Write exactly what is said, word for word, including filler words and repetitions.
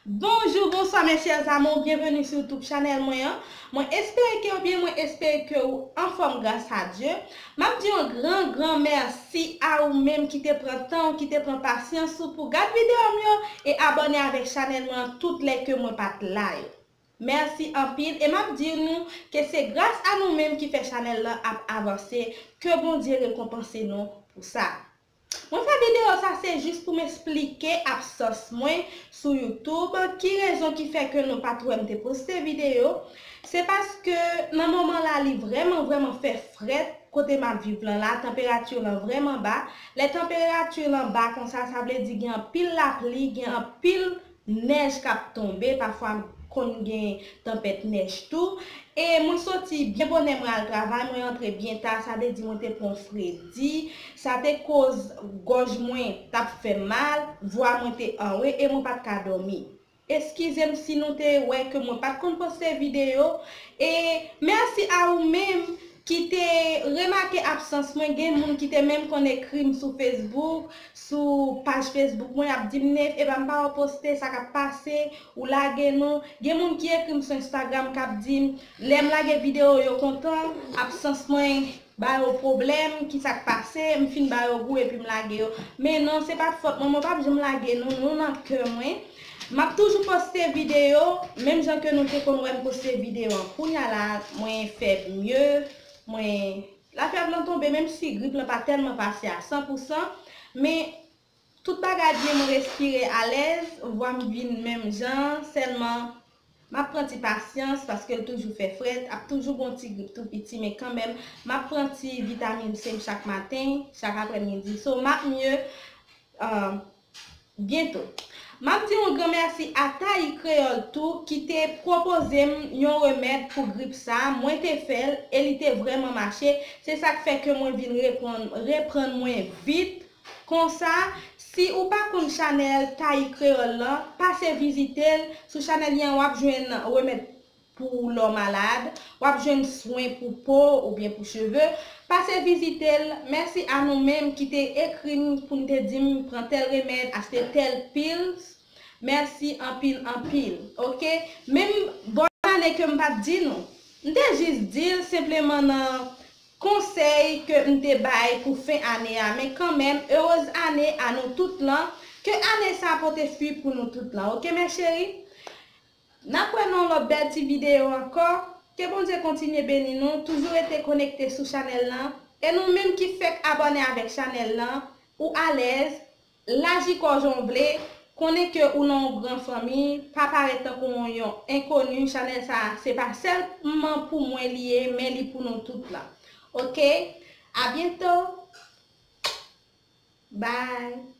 Bonjou, bonswa, mes chers amours, byenveni sou YouTube chanèl mwen an. Mwen espere ke w byen, mwen espere ke w anfòm gras a Dye. M ap di yon gran, gran mèsi a ou menm ki te pran tan w, ki te pran pasyans ou pou gad videyo m yo e abòne avèk chanèl mwen an tout lè ke mwen pa t la yo. Mèsi anpil e m ap di nou ke se gras a nou menm ki fè chanèl lan ap avanse, ke Bondye rekonpanse nou pou sa. Mwen fè videyo sa se jis pou m esplike absans mwen sou YouTube. Ki rezon ki fè ke nou pa t wè m te poste videyo? Se paske nan moman la li vrèman, vrèman fè frèt kote m ap viv lan la, tanperati lan vrèman ba. Lè tanperati lan ba konsa, sa vle di gen anpil lapli, gen anpil nèj k ap tonbe, pafwa konn gen tanpèt nèj tou. E mwen soti byen bonè, mwen al travay, mwen antre byen ta, sa vle di mwen te pran fredi, sa te koz gòj mwen t ap fè m mal, vwa mwen te anwe e mwen pa t ka dòmi. Eskize m si nou te wè ke mwen pa t konn poste videyo. E mèsi a ou menm ki te remake absans mwen. Gen moun ki te menm konn ekri m sou Facebook, sou paj Facebook mwen, ap di m, Nef, epa m pa wè w poste, sa k ap pase, ou lage nou. Gen moun ki ekri m sou Instagram k ap di m, lè m lage videyo yo kontan, absans mwen ba yo pwoblèm, ki sa k pase, m fin ba yo gou epi m lage yo. Men non, se pa t fòt mwen, mwen p ap janm lage nou, nou nan kè mwen. M ap toujou poste videyo, menm jan ke nou te konn wè m poste videyo an. Kounye a la, mwen fè mye, mwen, lafyèv lan tonbe, menm si grip lan pa tèlman pase a san pou san, men tout bagay byen, mwen respire alèz, vwa m vin menm jan, sèlman m ap pran ti pasyans paske l toujou fè frèt, ap toujou gon ti grip tou piti, men kanmenm, m ap pran ti vitamin C m chak maten, chak aprèmidi. So, m ap mye, euh, byento. M ap di yon gran mèsi a Tayi Kreyòl tou ki te pwopoze m yon remèd pou grip sa, mwen te fè l e li te vrèman mache. Se sa k fè ke mwen vin reprann, reprann mwen vit. Konsa, si ou pa konn chanèl Tayi Kreyòl lan, pase vizite l. Sou chanèl li an, w ap jwenn remèd pou lè w malad, w ap jwenn swen pou po oubyen pou cheve. Pase vizite l. Mèsi a nou menm ki te ekri m pou n te di m pran tèl remèd, achte tèl pils. Mèsi anpil, anpil. Oke? Menm bòn ane ke m pa t di nou. M te jis di l senpleman nan konsèy ke m te bay pou fen ane a, men kanmenm, erez ane a nou tout lan, ke ane sa a pote fwi pou nou tout lan, oke, mes chéries? N ap wè nan yon lòt bèl ti videyo ankò, ke Bondye kontinye beni nou, toujou rete konekte sou chanèl lan, e nou menm ki fèk abòne avèk chanèl lan, ou alèz, laji kò w jan w vle, konnen ke ou nan yon gran fanmi, pa parèt tankou yon, yon enkoni, chanèl sa a, se pa sèlman pou mwen li ye, men li pou nou tout lan. Oke? A byento! Bye!